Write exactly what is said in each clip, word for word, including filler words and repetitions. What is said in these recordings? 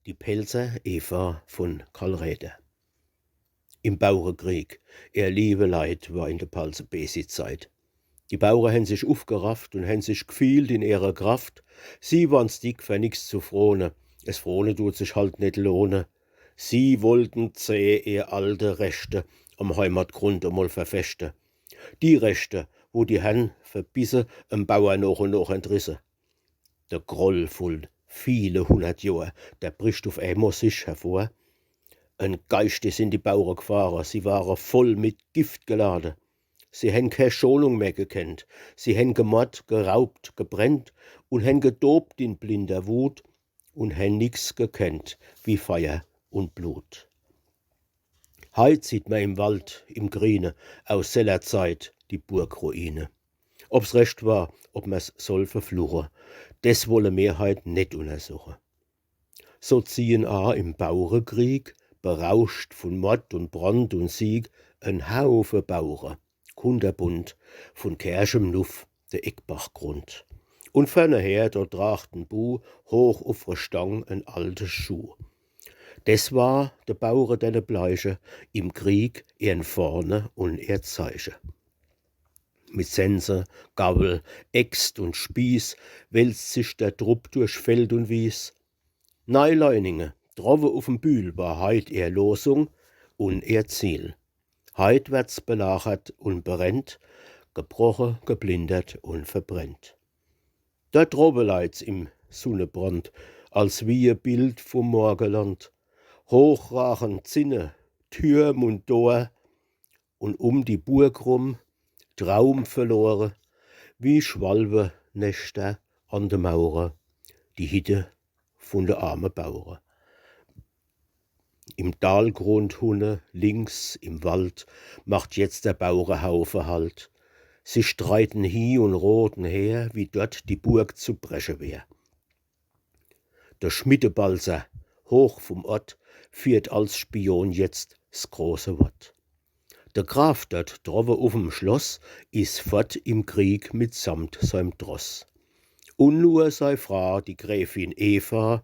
Die Pälzer Eva von Karl Räder. Im Bauerekrieg, ehr liewe Leit, war in de Palz e beesi Zeit. Die Bauere hen sich ufgerafft und hen sich gfiehlt in ehre Kraft. Sie waren's dick, fer nix zu frohne. Es Frohne dut sich halt net lohne. Sie wollten zäh ehr alte Rechte am Heimatgrund emol verfechte. Die Rechte, wo die Herrn verbisse, em Bauer noch und noch entrisse. De Groll vun viele hundert Johr, der bricht uf emol sich hervor. En Geischt is in die Bauere gfahre, sie ware voll mit Gift gelade. Sie hen kee Schonung mehr gekennt, sie hen gemord, geraubt, gebrennt und hen getobt in blinder Wut und hen nix gekennt wie Feier und Blut. Heit sieht mer im Wald, im Griene, aus seller Zeit die Burgruine. Ob's recht war, ob mer's soll verfluche, des wolle mer heit net unnersuche. So ziehen a im Bauerekrieg, berauscht vun Mord und Brand und Sieg, en Haufe Bauere, kunterbunt, vun Kerchem nuff de Eckbach grunt. Und ferneher, do tracht en Bu hoch uf re Stang en alte Schuh. Des war de Bauere, denne bleiche, im Krieg ehrn Fahne und ehr Zeiche. Mit Sense, Gawel, Äxt und Spieß wälzt sich der Trupp durch Feld und Wies. Neileininge, drowwe uf'm Bühl, war heit ehr Losung und ehr Ziel. Heit werd's belagert und berennt, gebroche, geplindert und verbrennt. Dort drowwe leit's im Sunnebrand, als wie e Bild vum Morgeland. Hoch rachen Zinne, Türm und Dor, und um die Burg rum, traumverlore, wie Schwalbeneschter an de Mauere, die Hitte vun de arme Bauere. Im Dalgrund hunne, links im Wald, macht jetzt der Bauerehaufe Halt. Sie streiten hie und roten her, wie dort die Burg zu breche wär. De Schmiddebalzer, hoch vum Ort, fiehrt als Spion jetzt s große Wort. De Graf dort drowwe uf'm Schloss is fort im Krieg mitsamt seim Tross. Und nur sei Fra, die Gräfin Eva,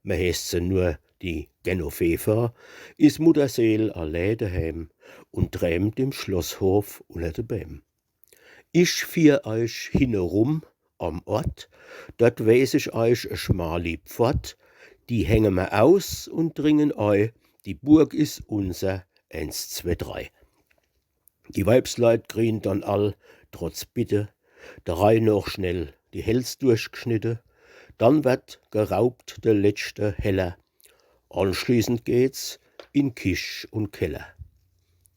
mer heeßt se nur die Genoveva, is mutterseel allee deheem und träämt im Schlosshof unner de Bääm. Ich fier eich hinnerum am Ort, dort wees ich eich e schmali Pfort, die hänge mer aus und dringen ei, die Burg is unser, eens, zwee, drei. Die Weibsleit krien dann all, trotz Bitte, der Reih noch schnell die Häls durchgschnitte, dann werd geraubt de letschte Heller, anschließend geht's in Kich und Keller.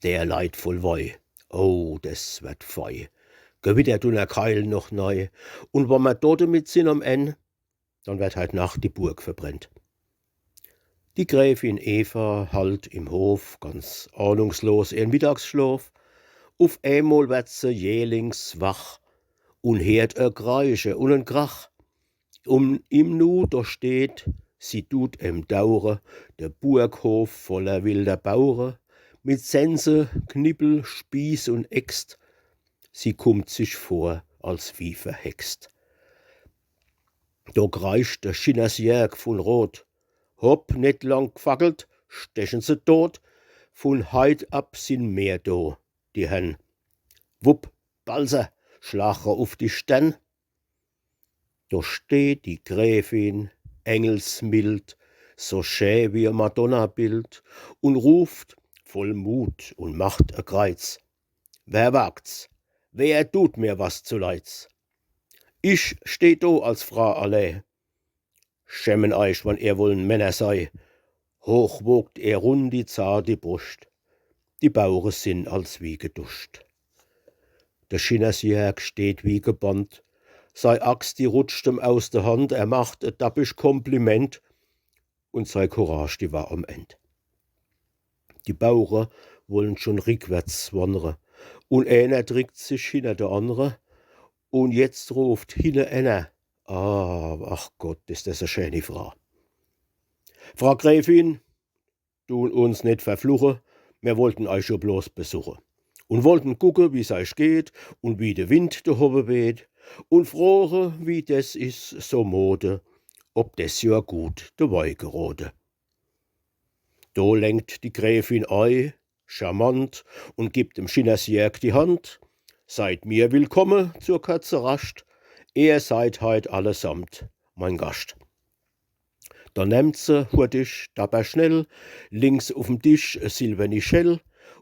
Der leit voll Wei, oh, des werd fei, gewittert unner Keil noch nei, und wann mer dort demit sin am Enn, dann werd heit Nacht die Burg verbrennt. Die Gräfin Eva halt im Hof ganz ahnungslos ihren Mittagsschlof. Uf emol werd se jählings wach und heert e Kreische und en Krach. Und im Nu, do steht, sie tut em daure, de Burghof voller wilder Bauere, mit Sense, Knippel, Spieß und Äxt. Sie kummt sich vor, als wie verhext. Do kreischt de Schinnersjörg vun Rot: „Hopp, net lang gfackelt, stechen se dot. Vun heit ab sin mer do, die Herrn.“ Wupp, Balzer, schlach er uf die Stern. Do steht die Gräfin, engelsmild, so schä wie e Madonnabild, und ruft voll Mut und macht e Kreiz: „Wer wagt's? Wer tut mir was zuleids? Ich steh do als Fra allee. Schämen eich, wann ehr wollen Männer sei.“ Hoch wogt ehr rund die zarte Bruscht. Die Baure sin als wie geduscht. De Schinnersjörg steht wie gebannt. Sei Axt, die rutscht em aus de Hand. Er macht e dappisch Kompliment und sei Courage, die war am End. Die Baure wollen schon rickwärts wannere und eener drickt sich hinner de annre und jetzt ruft hinne eener: „Ah, ach Gott, is des e schäni Fra. Fra Gräfin, tun uns net verfluche, mir wollten eich jo bloß besuche und wollten gucke, wie's eich geht und wie de Wind do howwe weht und froche, wie des is so Mode, ob des Johr gut de Wei gerote.“ Do lenkt die Gräfin ei, charmant, und gibt dem Schinnersjörg die Hand. Seid mir willkomme zur kurze Rascht, ihr seid heit allesamt mein Gascht. Do nemmt se hurtig, dabber schnell, links uf'm Tisch e silwerni Schell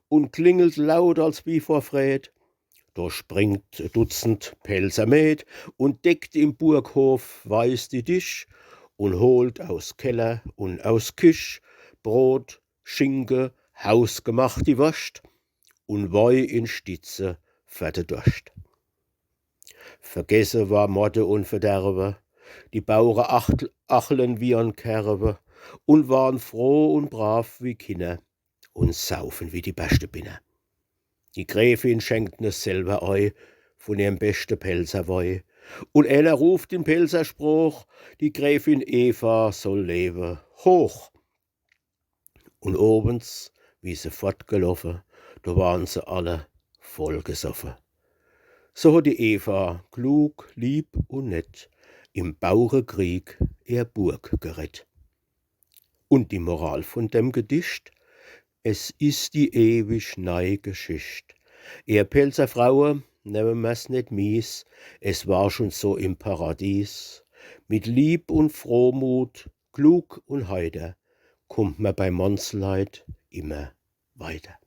und klingelt laut als wie vor Fred. Do springt e Dutzend Pälzer Mäd und deckt im Burghof weiß die Tisch und holt aus Keller und aus Kisch Brot, Schinke, hausgemacht die Worscht und Wei in Stitze fer de Dorscht. Vergesse war Morde und Verderwe, die Baure acht-, achlen wie an Kerwe und waren froh und brav wie Kinner und saufen wie die beschte Binner. Die Gräfin schenkt ne selwer ei von ihrem beschte Pälzer Wei. Und eener ruft in Pälzer Sproch, die Gräfin Eva soll lewe hoch. Und owens, wie se fortgeloffe, do waren se alle voll gesoffe. So hat die Eva, klug, lieb und nett, im Baurekrieg ihr Burg gerett. Und die Moral von dem Gedicht: Es is die ewig nei Geschicht. Ihr Pälzer Fraue, nemme mer's net mies, es war schon so im Paradies. Mit Lieb und Frohmut, klug und heiter, kummt mer bei Mannsleit immer weiter.